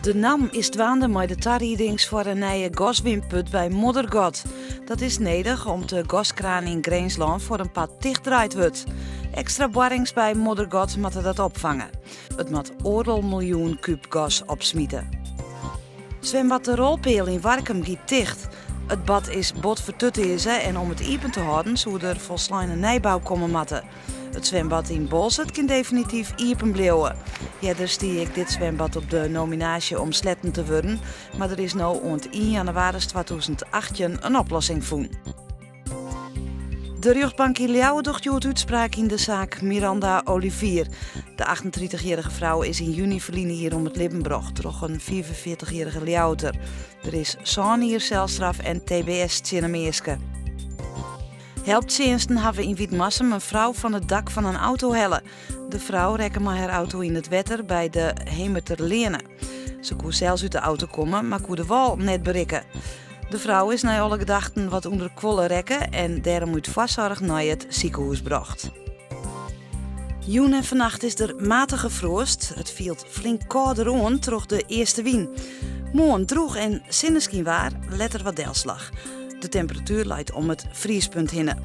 De NAM is dwaande mei de tariedings foar in nije gaswinput by Moddergat. Dat is nedich om't de gaskraan yn Grinslân foar in part tichtdraaid wurdt. Ekstra boarrings by Moddergat moatte dat opfange. It moat oardel miljoen kúb gas opsmite. Swimbad De Rolpeal yn Warkum giet ticht. It bad is bot fertutearze en om it iepen te hâlden soe der folsleine nijbou komme moatte. It swimbad yn Boalsert kin definityf iepen bliuwe. Earder stie ek dit swimbad op de nominaasje om sletten te wurden, mar der is no oant ien jannewaris 2018 in oplossing fûn. De rjochtbank yn Ljouwert docht hjoed útspraak yn de saak Miranda Olivier. De 38-jierrige frou is yn juny ferline jier om it libben brocht troch in 45-jierrige Ljouwerter. Der is sân jier selstraf en tbs tsjin him easke. Helptsjinsten hawwe yn Wytmarsum in frou fan it dak fan in auto helle. De frou rekke mei har auto yn it wetter by de Hemerterleane. Se koe sels út de auto komme, mar koe de wâl net berikke. De frou is nei alle gedachten wat ûnderkuolle rekke en dêrom út foarsoarch nei it sikehûs brocht. Jûn en fannacht is der matige froast. It fielt flink kâlder oan troch de eastewyn. Moarn drûch en sinneskynwaar, letter wat delslach. De temperatuer leit om it friespunt hinne.